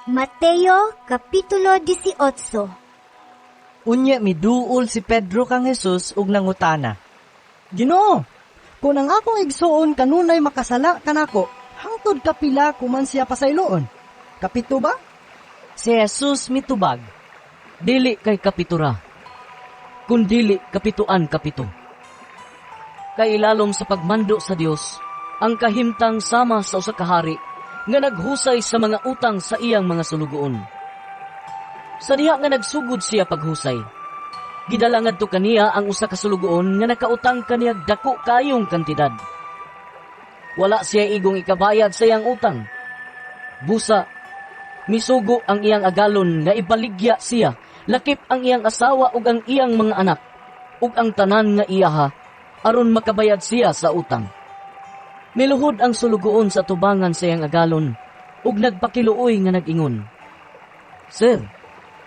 Mateo Kapitulo 18. Unya miduol si Pedro kang Jesus ug nangutana. Ginoo, kung ang akong igsuon kanunay makasala kanako, hangtod kapila ko man siya pasayloon? Kapito ba? Si Jesus mitubag, "Dili kay kapitura, kun dili kapituan kapito. Kay ilalom sa pagmando sa Dios, ang kahimtang sama sa usa ka hari nga naghusay sa mga utang sa iyang mga sulugoon. Sa diha nga nagsugod siya paghusay, gidala ngadto kaniya ang usa ka sulugoon nga nakautang kaniya dako kayong kantidad. Wala siya igong ikabayad sa iyang utang. Busa, misugo ang iyang agalon nga ibaligya siya, lakip ang iyang asawa ug ang iyang mga anak, ug ang tanan nga iyaha, aron makabayad siya sa utang. Miluhod ang sulugoon sa tubangan sa iyang agalon, ug nagpakiluoy nga nag-ingon, 'Sir,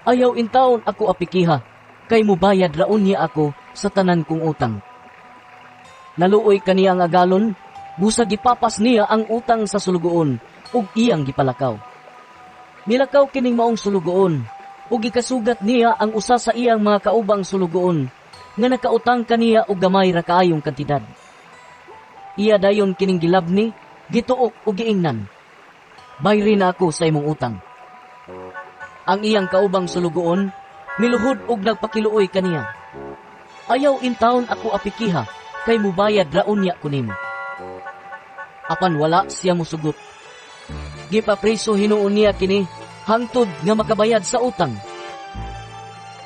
ayaw intawon ako apikiha, kay mubayad ra unya ako sa tanan kong utang.' Naluoy kaniya ang agalon, busa gipapas niya ang utang sa sulugoon ug iyang gipalakaw. Milakaw kining maong sulugoon, ug gikasugat niya ang usa sa iyang mga kaubang sulugoon nga nakautang kaniya og gamay ra kaayong kantidad. Iya dayon kining gilabni, gituok ug giingnan, 'Bayri na ako sa imong utang.' Ang iyang kaubang sulugoon miluhod ug nagpakiluoy kaniya, 'Ayaw intawon ako apikiha, kay mubayad ra unya ko nimo.' Apan wala siya musugot. Gipapriso hinuon niya kini hangtod nga makabayad sa utang.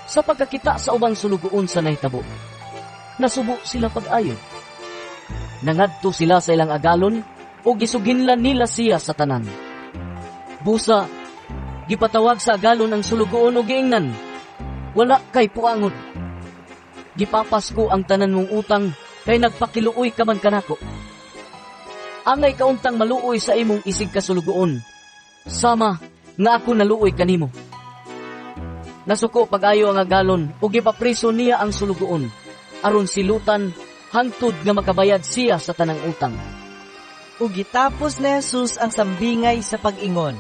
Sa pagkakita sa ubang sulugoon sa nahitabo, nasubo sila pag-ayo. Nangadto sila sa ilang agalon ug gisuginlan nila siya sa tanan. Busa, gipatawag sa agalon ang sulugoon ug giingnan, 'Wala kay puangod. Gipapas ko ang tanan mong utang kay nagpakiluoy ka man kanako. Angay ka untang maluoy sa imong isig kasulugoon, sama nga ako naluoy kanimo.' Nasuko pag-ayo ang agalon ug gipapriso niya ang sulugoon aron silutan hangtod nga makabayad siya sa tanang utang." Ug gitapos ni Jesus ang sambingay sa pag-ingon.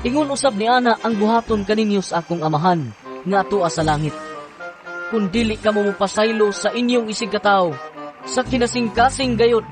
"Ingon usab ni ana ang buhaton kaninyo sa akong Amahan nga atoa sa langit, kun dili kamo mopasaylo sa inyong isig katawo sa kinasingkasing gayod."